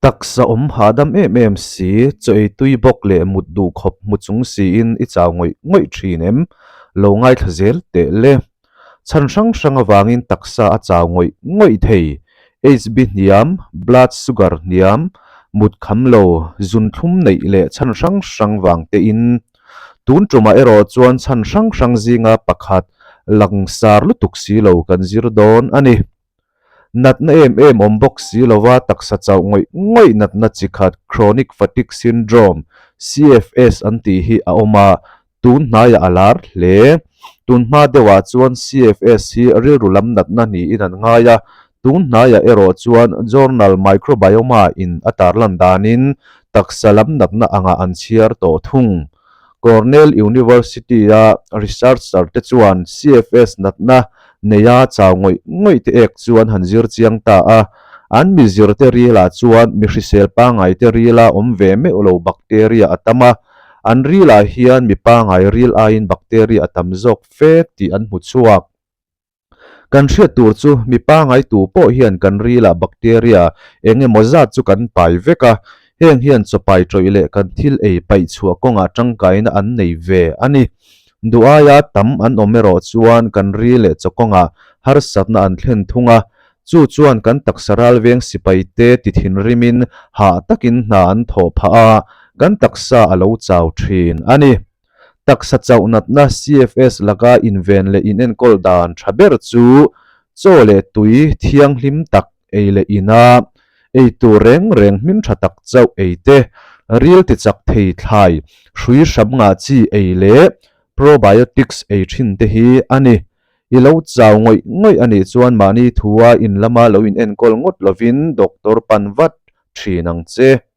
Taksa awm hahdam em em si, chaw ei tui bawk leh mut duh khawp hmu chung siin i chau ngawih ngawih thin em? Lo ngaithla zel teh le. Chhan hrang hrang avangin taksa a chau ngawih ngawih thei. HB hniam, blood sugar hniam, mut kham lo, zunthlum neih leh chhan hrang hrang vang tein. Tun tumah erawh chuan chhan hrang hrang zinga pakhat langsar lutuk si lo kan zir dawn a ni. Natna em em awm bawk si lova taksa chauh ngawih ngawih natna chi khat Chronic Fatigue Syndrome, CFS, an tih hi a awm a, tun hnaiah a lar hle. Tun hma deuhah chuan CFS hi rilru lam natna niin an ngai a, tun hnaiah erawh chuan Journal Microbioma in a tarlan danin taksa lam natna angah an chhiar tawh thung. Cornell University-a researcher te chuan CFS natna neia chau ngawih ngawih te ek chu an han zir chiang ta a. An mizir te rilah chuan mi hrisel pangngai te rila awm ve meuh lo bacteria a tam a. An rilah hian mi pangngai ril aiin bacteria a tam zawk fe tih an hmu chhuak. Kan hriat tur chu mi pangai tu pawh hian kan rilah bacteria eng emaw zat chu kan pai vek a, heng hian chaw pai tawih leh kan thil ei paih chhuah kawngah tangkaina an nei ve a ni. Duh aia tam an awm erawh chuan kan ri leh chaw kawngah harsatna an thlen thung a, chu chuan kan taksa ralveng sipai te ti thinrimin hah takin hna an thawh phah a, kan taksa a lo chau thin a ni. Taksa chauh natna CFS laka inven leh inenkawl dan tha ber chu chaw leh tui thianghlim tak ei leh ina ei tur reng reng hmin tha tak chauh ei te, ril ti chak thei thlai, hrui hram ngah chi ei leh probiotics ei thin te hi a ni. I lo chau ngawih ngawih a nih chuan mahni thua in lama lo inenkawl ngawt lovin doctor pan vat thin ang che.